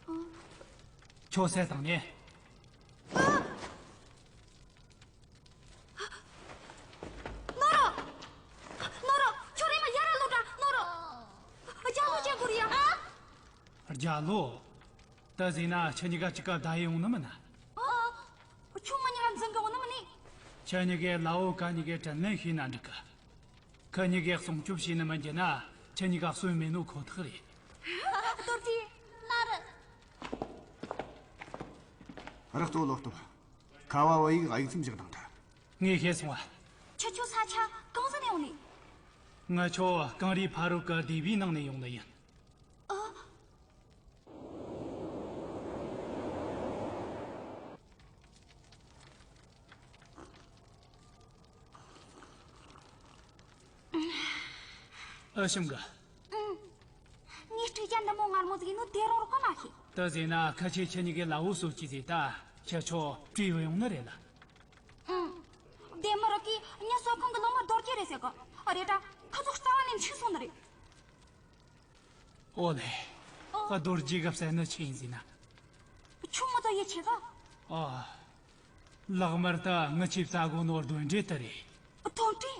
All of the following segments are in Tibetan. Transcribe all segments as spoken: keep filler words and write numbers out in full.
ཁྱོད་བསད་བཏང་ནས། ནོར་རོ། ནོར་རོ། ཁྱོད་རེ་མ་ཡར་ལོ་དྲ་ནོར་རོ། རྒྱ་ལོ་ཅན་གོ་རི་ཡ། རྒྱ་ལོ། ད་ཟིན་ན་ཁྱེད་གཉིས་ཀ་གཅིག་ག་བདའ་ཡི་ཡོང་ནི་མིན་ན། ཨ། ཁྱོད་ང་གཉིས་ཀ་འཛིན་གི་ཡོང་ནི་མིན་ནི། ཁྱེད་གཉིས་ཀའི་ལའོ་ཀ་གཉིས་ཀའི་དྲིན་ལན་ཤེས་ན་འགྲིག་གི། ཁྱེད་གཉིས་ཀས་སྲུང་སྐྱོབ་བྱས་ནི་མིན་རྒྱུ་ན་ཁྱེད་གཉིས་ཀ་གསོན་མེད་ནོ་ཁོ་ཐག་རེད། རྡོ་རྗེ། ལ་རུ། རི་གཙོ་བློ་སྟོབས། ཁ་བ་བ་ཡིག་དབྱུག་མཚམས་བཞག་དང་འདྲ། ངས་ཤེས་སོང་བ། ཁྱེད་ཆོ་ས་ཆ་གང་ཟིག་ནས་ཡོང་ནི། ང་ཆོ་གངས་རིའི་ཕ་རོལ་གི་སྡེ་བའི་ནང་ནས་ཡོང་ནི་ཡིན། ཨ། ཨ་ཞིམ་གི། ངས་སྤྲེལ་རྒྱ་འདི་མོ་མངར་མོ་ཟིག་ཡིན་ནོ་དེ་རིང་རོགས་ག་མ་ཤེས། ད་ཟེར་ན་ཁ་ཆེ་ཁྱེད་གཉིས་ཀའི་ལ་འོ་སོ་ཅི་ཟེར་ད་ཁྱེད་ཆོ་སྤྲེལ་བུ་ཡོང་ནི་རེད་ལ། ཨང་། དེ་མི་རིགས་ཀྱིས་ངའི་གསོ་ཁང་གི་ལོ་མ་རྡོ་རྗེ་རེད་ཟེར་གི། ཨ་རེད་ད། ཁ་ཚོགས་རྩ་བ་ནས་འཆི་སོང་ནི་རེད། ཨོ་ལེ། ཨོ། རྡོ་རྗེ་གི་བསད་ནི་ཆི་ཡིན་ཟེར་ན། ཁྱོད་ངོ་ཚ་ཡིད་ཆེས་ག་ཨ། ལག་དམར་ད་ངི་ཆོས་བཙལ་གོ་ནོ་གདོན་འདྲེ་དེ་རེད། གདོན་འདྲེ།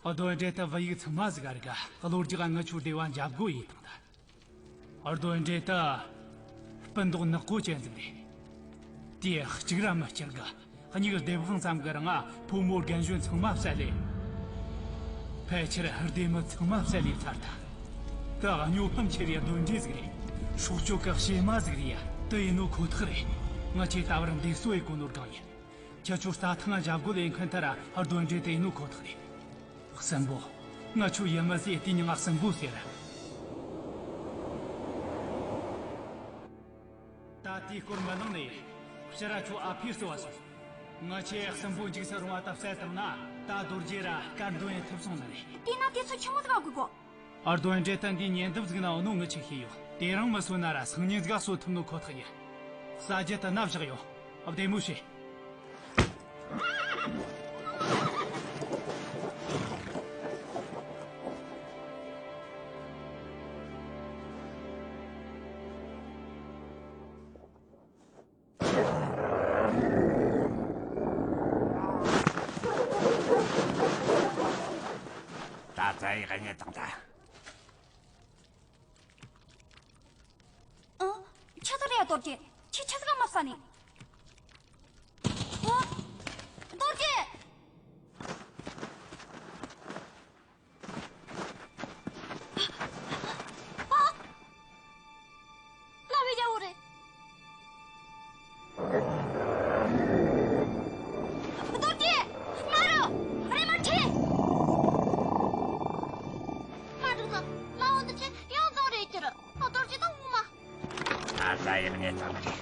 གདོན་འདྲེ་ད་བུ་ཡུག་ཚང་མ་ཟིག་ག་རིག་ག་གློ་རྒྱག་ངི་ཆོ་སྡེ་བ་འཇབ་རྒོལ་ཡིན་དང་ད། གདོན་འདྲེ་ད། སྤུ་མདོག་ནག་པོ་ཅན་ཟིག་རེད། དེ་གཅིག་ར་མི་སྐྱུར་ག་གཉིས་སྡེ་བ་ཙམ་གི་རིང་ང་ཕོ་མོ་རྒན་གཞོན་ཚང་མ་བསད་ལེ། ཕལ་ཆེར་སྡེ་མི་ཚང་མ་བསད་ལེ་ཚར་ད། ད་སྨྱོ་ཕམ་ཆེ་བའི་གདོན་འདྲེ་ཟིག་རེད། སྲོག་གཅོད་གི་བྱེ་མ་ཟིག་རེད་ཡ། དེ་ཡིན་ནོ་ཁོ་ཐག་རེད། ང་ཆོས་ད་བར་འདས་གསོ་ཡི་གོ་ནོར་གང་ཡིན། ཁྱེད་ཆོ་རྩྭ་ཐང་འཇབ་རྒོལ་ལེན་མཁན་ཐ་ར་གདོན་འདྲེ་དེ་ཡིན་ནོ་ཁོ་ཐག་རེད། གསུམ་པོ། ང་ཆོ་ཡུལ་མི་ཟེར་དེ་མྱིང་ང་གསུམ་པོ་ཟེར། ད་དེའི་སྐོར་མི་གླེང་ནས། ཕྱི་ར་ཁྱོད་ཨ་ཕའི་གསོ་བ་སོང་། ང་ཆོས་གསུམ་པོ་འཇིགས་སུ་རུང་བ་ད་བསད་བཏང་ན་ད་རྡོ་རྗེ་ར་སྐལ་འདོན་ཡེ་ཐུབ་སོང་ནི་རེད། དེས་ན་དེ་ཚོ་ཆི་མོ་ཟིག་ག་དགོས་གོ། ཨར་རྡོ་འདྲེ་ད་འདི་ཉེ་འདབས་ཟིག་ན་ཡོད་ནོ་ངི་ཆོས་ཤེས་ཡོད། དེ་རིང་མི་གསོན་ན་ར་སང་ཉིན་ཟིག་ག་གསོ་ཐུབ་ནོ་ཁོ་ཐག་ཡིན། ས་རྒྱུ་དེ་ན་བཞག་ཡོད། བདེ་མོ་བྱོས། ད་ཚ་ཡི་གཉེན་དང་ད། ཨ། ཆི་ཟིག་རེད་རྡོ་རྗེ། ཁྱོས་ཆི་ཟིག་ག་མ་ཟ་ནི། ཨ། རྡོ་རྗེ། ཨ། ལ་བའི་རྒྱལ་པོ་རེད། རྡོ་རྗེ། མ་རོ། རེ་མ་ཁྲི། མ་འགྲིག་ད། ལ་འོ་འདི་ཁྱེད་ཡང་རྫོང་རེད་ཁྱེར། རྡོ་རྗེ་དང་ངོ་མ། ད་ལྟ་ཡག་ཉེས་ཙམ་རེད།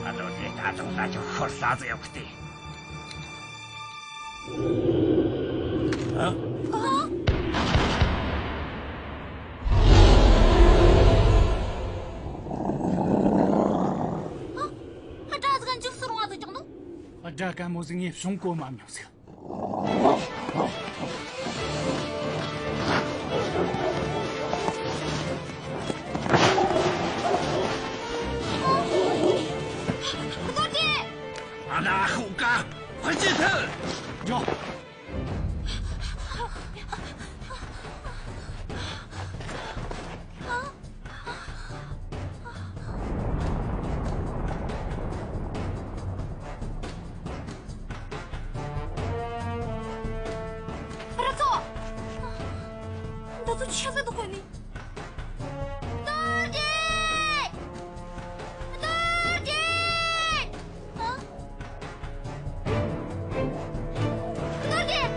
ཨ་ནོ་དེ་ད་དུང་ལ་ཅུང་ཤོར་ས་ཟིག་ཡོད་གི་སྟེ། ཨ། ཨ། ཨ། དགྲ་ཟིག་འཇིགས་སུ་རུང་བ་ཟིག་བྱུང་ནོ། དགྲ་དཀར་མོ་ཟིག་ངས་བྱུང་གོ་མ་མྱོང་ཟིག་རྡོ་རྗེ། ཨ་ན་ཧུ་ཀ། ཕར་ཕྱིན་ཐལ། འགྲོ། ར་ཙོ། འདི་ཚོ་ཆི་ཟིག་འདུག་གོ་ནི། རྡོ་རྗེ། རྡོ་རྗེ། ཨ། རྡོ་རྗེ།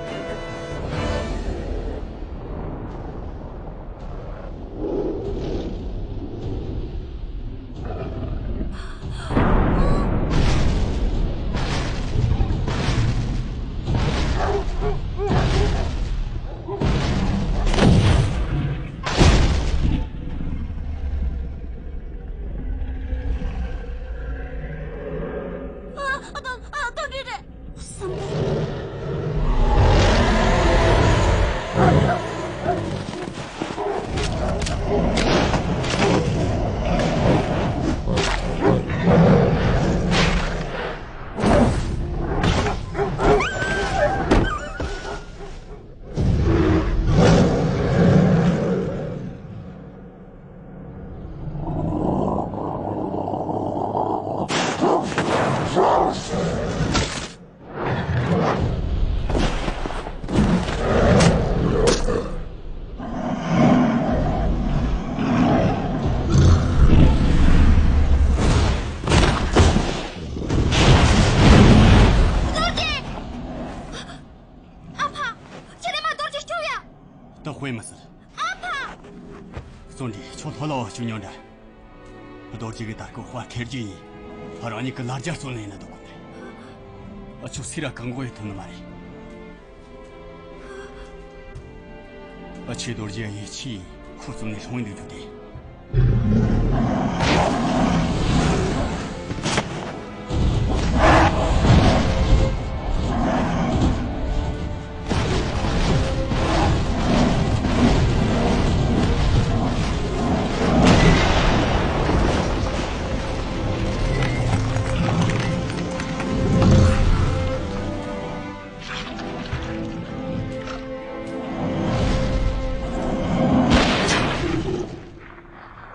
ད་དཔེ་མི་སྲིད། ཨ་ཕ། བརྩོན་འགྲུས་ཁྱོད་ལྷོད་ལྷོད་བྱུང་མྱོང་འདྲ། རྡོ་རྗེ་གི་དར་གོས་དཔའ་ཁེར་རྒྱུ་ཡིན། རང་ཉིད་ཀྱི་ལ་རྒྱ་གསོ་ནས་ཡིན་ན་འདུག་གོ་ནི། ཨ་ཆུ་སི་ར་གང་གོ་ཡི་ཐུབ་ནི་མ་རེད། ཨ་ཆེ་རྡོ་རྗེ་ཡི་ཆེས་ཁུ་བཙུམ་ནས་ལྷུང་འདུག་རྒྱུ་དེ།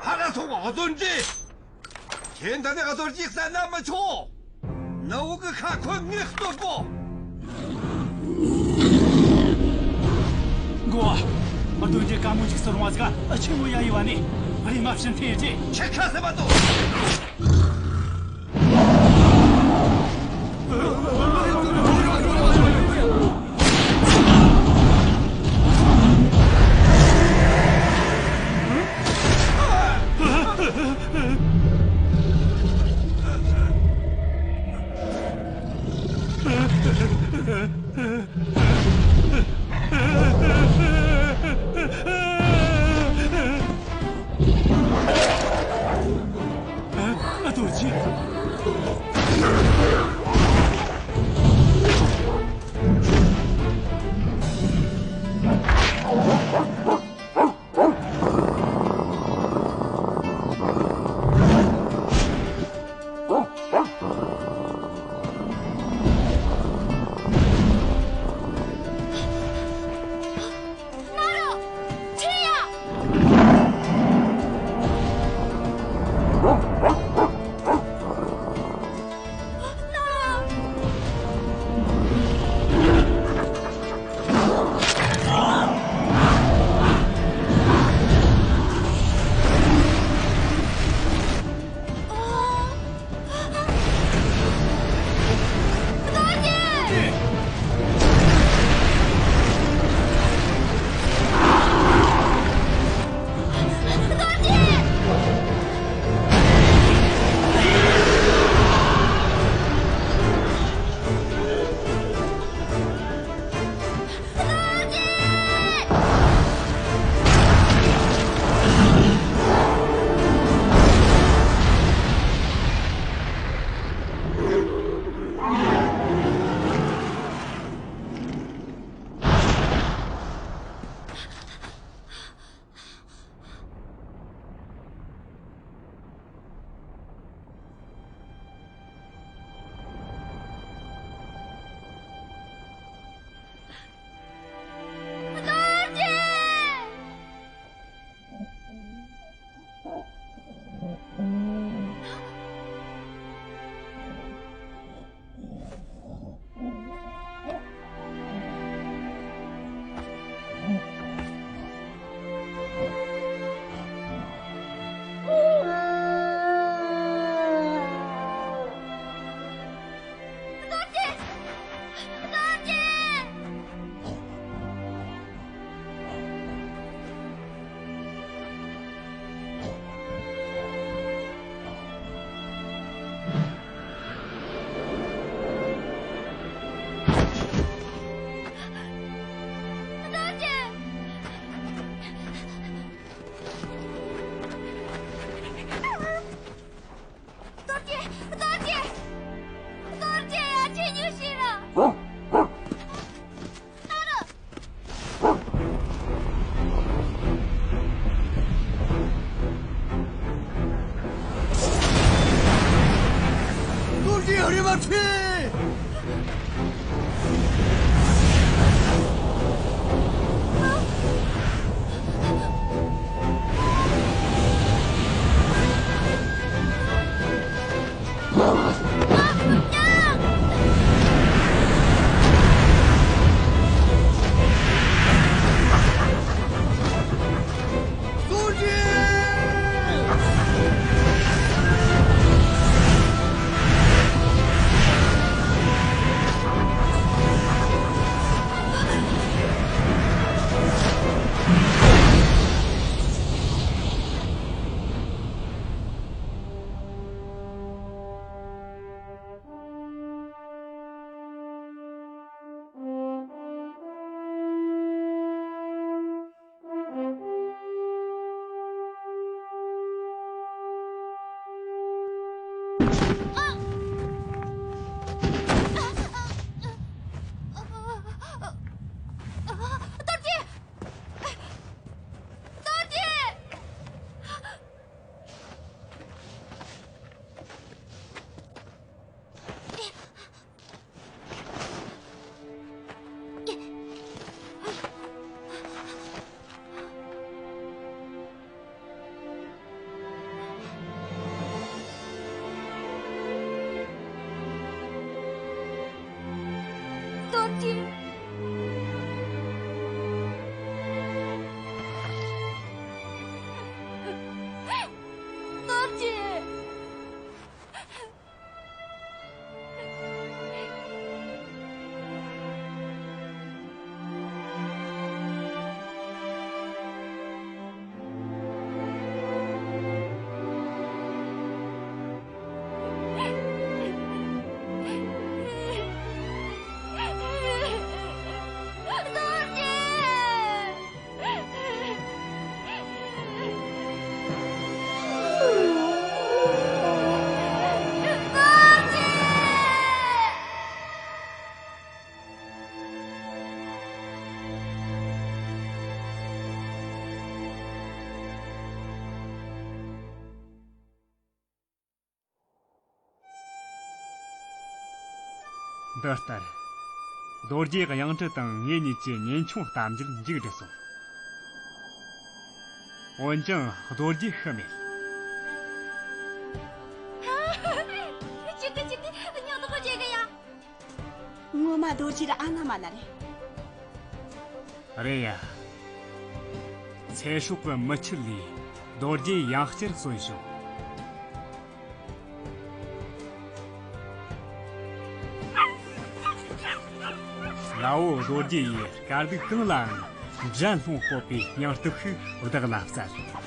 ཧ་ལ་སོང་བ་བརྩོན་འགྲུས། ཁྱེད་འདི་ནས་རྡོ་རྗེ་བསད་ན་མི་ཆོག་ནུ་བོ་གི་ཁ་ཁོ་ངས་གཏོར་གོ། འགོ་བ། རྡོ་རྗེ་དཀའ་མོ་འཇིགས་སུ་རུང་བ་ཟིག་ཨ་ཆེན་མོ་ཡ་ཡི་བ་ནི། རེ་མ་བྱིན་ཐེ་ཅེ། ཁྱེད་ཁ་སེ་བ་དོ། ཨ་ཏོ་ཅི། དེ་ལྟར། རྡོ་རྗེ་གཡང་ཁྲི་དང་ངེད་གཉིས་ཀྱི་གཉེན་ཆུང་གཏམ་རྒྱུད་མཇུག་བསྒྲིལ་སོང་། འོན་ཀྱང་རྡོ་རྗེ་ཤི་མེད། ཅི་གི་ཅི་གི་ཉོ་དོ་ཅེ་གི་ཡ། ངོ་མ་རྡོ་རྗེ་ར་ཨ་ན་མ་ན་རེད། རེད་ཡ། ཚེ་སྲོག་གི་མི་ཆད་ལས་རྡོ་རྗེ་ཡང་བསྐྱར་གསོན་བྱུང་། ལའོ་རྡོ་རྗེ་ཡིས་དཀའ་སྡུག་གང་ལའང་འགྲན་སློང་སྤོབས་པའི་སྙིང་སྟོབས་ཤིག་བདག་ལ་བསྩལ།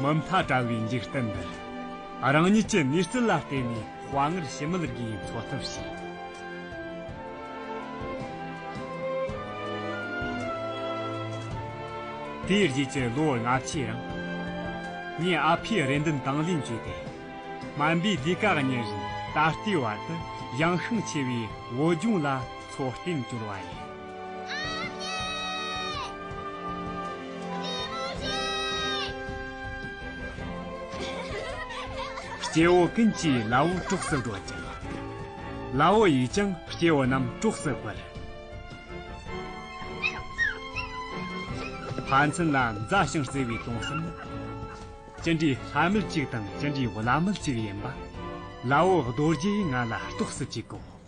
མུ་མཐའ་བྲལ་བའི་འཇིག་རྟེན་འདིར། རང་ཉིད་ཀྱི་ནུས་རྩལ་ལ་བརྟེན་ནས་དཔའ་ངར་ཞུམ་མེད་སྒོས་འཚོ་ཐབས་བྱས། དེའི་རྗེས་ཀྱི་ལོ་ལྔ་བཅུའི་རིང་། ངས་ཨ་ཕའི་རེ་འདུན་དང་ལེན་བྱས་ཏེ། སྨན་པའི་ལས་ཀ་གཉེར་བཞིན་ད་ལྟའི་བར་དུ་ཡངས་ཤིང་ཆེ་བའི་བོད་ལྗོངས་ལ་འཚོ་རྟེན་བསྐྱུར་བ་ཡིན། སྐྱེ་བོ་ཀུན་གྱིས་ལའོ་གྲོགས་སུ་འགྲོ་ཅིང་། ལའོ་ཡིས་ཀྱང་སྐྱེ་བོ་རྣམས་གྲོགས་སུ་བཀུར། ཕན་ཚུན་ལ་མཛའ་ཞིང་བརྩེ་བའི་དུང་སེམས་ནི། ཅི་འདྲའི་ལྷ་མིག་ཅིག་དང་ཅི་འདྲའི་བླ་མིག་ཅིག་ཡིན་པ། ལའོ་རྡོ་རྗེ་ཡིས་ང་ལ་རྟོགས་སུ་བཅུག་གོ།